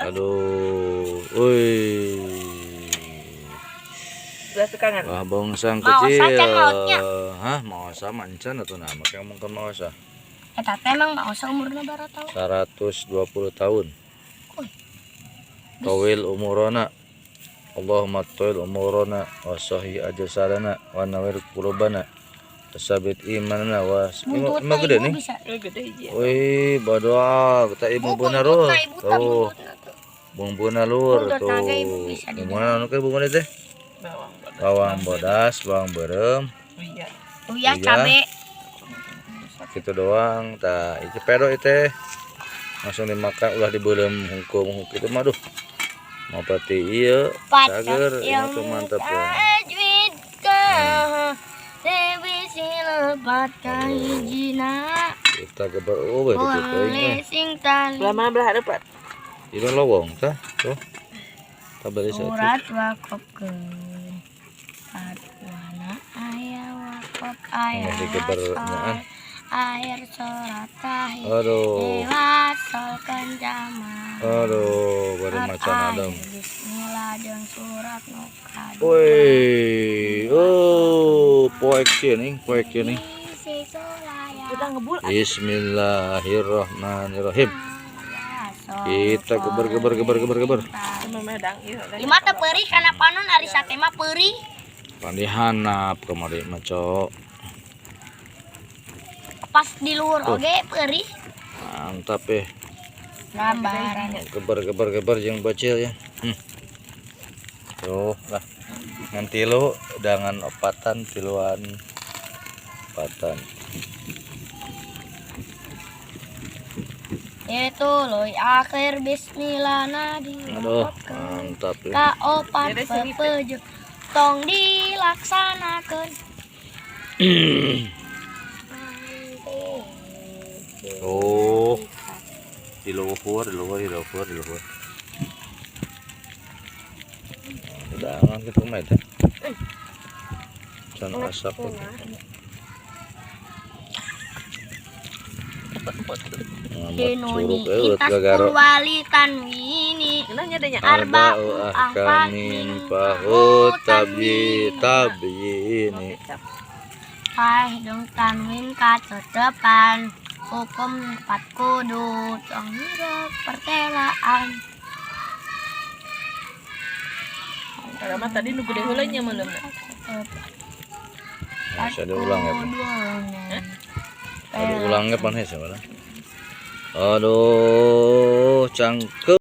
Aduh, woi. Tukangan. Wah, bongsang Maosa kecil. can maotnya. Hah, maosa mah encan atuh nah, make ngomongkeun maosa. Eta teh emang maosa umurna berapa tahun? 120 tahun. Uy. Tawil umurana. Allahumma tawil umurana wa sahih ajsadana wa nawir qulubana. Sabit imanana wa Buntutna emang gede ibu nih. bisa. Gede hiji. Wih, badoa, kita ibu Bu, bumbuna lur. buntutna ibu tah Tuh, buntutna tuh. bumbuna lur Buntutna tuh. ge ibu bisa di Bumbuna anu ke bumbuna teh? Bawang bodas. Bawang bodas, bawang beureum, Iya. Uyah Iya. cabe. Gitu doang. Tah, itu pedo itu. Langsung dimakan ulah dibeuleum hungkum itu mah duh. Mau pati ieu, cager, ini tuh mantap ya. Tajwid ka sebisi lebat ka hijina. Kita geber oh itu teuing eh. Sing tali. Belah mana belah hareup, Pak? Ieu lowong tah, tuh. Tah bari saeutik. Surat wakopkeun. Fatwana aya wakop aya. Masih geber nyaan. Air surat tahir. Aduh. Lewat kenjama. Aduh, bari macan adem. Bismillah jeung surat nu kadua. Woi, oh, poek nih, poek nih. Isi sulaya. Kita ngebul. Bismillahirrahmanirrahim. Kita geber geber geber geber geber. Sama medang ieu. Lima teh peurih kana panon ari sate mah peurih. Pandihanap kemari mah cok. Pas di luhur Tuh. oge peurih. Mantap ya. Gambaran. Geber geber geber jeung bocil ya. Tuh lah. Ngan tilu dengan opatan tiluan opatan. Itu loy akhir bismillah nadi. Aduh, mantap ya. Ka opat Jadi sini, pepeje tong dilaksanakeun. Tuh. Di luhur, di luhur, di luhur, di luhur. Udangan gitu mah teh. Can asap gitu. Ngamat Dinuni curug eueuh intas gagaro. purwali tanwini. Ngeunahnya deh nya. Arba'u ahkamin fahu tabyi tabyini. Pah jeung tanwin katetepan hukum empat kudu tong hirup pertelaan. Karena mah tadi nu gede heula nya meuleumna. Masih ada ulang ya, Pak? Ada ulangnya pan hese mana? Aduh, cangkem.